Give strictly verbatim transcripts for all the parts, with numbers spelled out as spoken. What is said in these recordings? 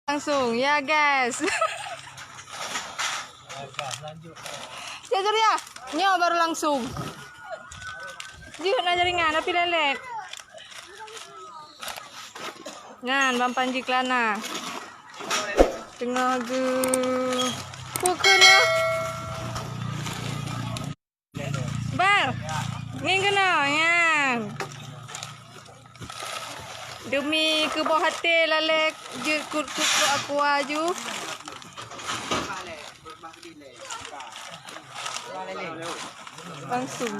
Langsung, ya guys. Cek Surya, nyoe baru langsung. Jeuet na jaringan, tapi lelet. Nyan, Bang Panji Kelana. Teungoh geu-, pukul na. Bang, ngieng keunoe, nyan. Demi keuboh até lalek jeuet kut-kut keu aqua ju. Langsung.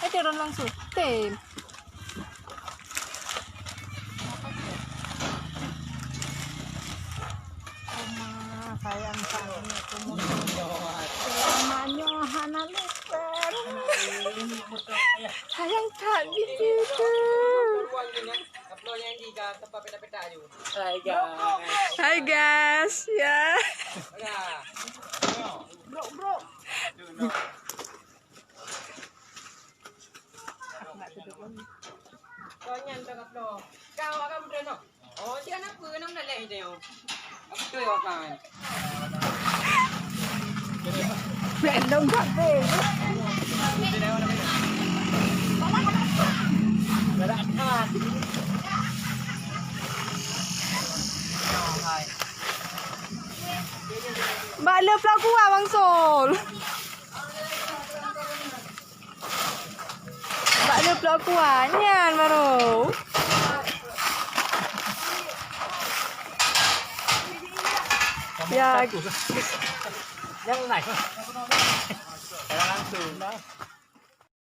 Eh, turun langsung. Tem. Oma, sayang sangat kamu. Selamanya hana lupa. Sayang tak gitu. Hai guys. Hai guys, ya. Bro, bro. Kau nyan tak kaplo. Kau akan bereno. Oh, dia nak apa? Nak nak leh dia. Apa tu akan? Belum tak. Bak le pelaku ah, Bang Sol. Bak le pelaku ah, nyan baru. Ya. Yang naik. Langsung.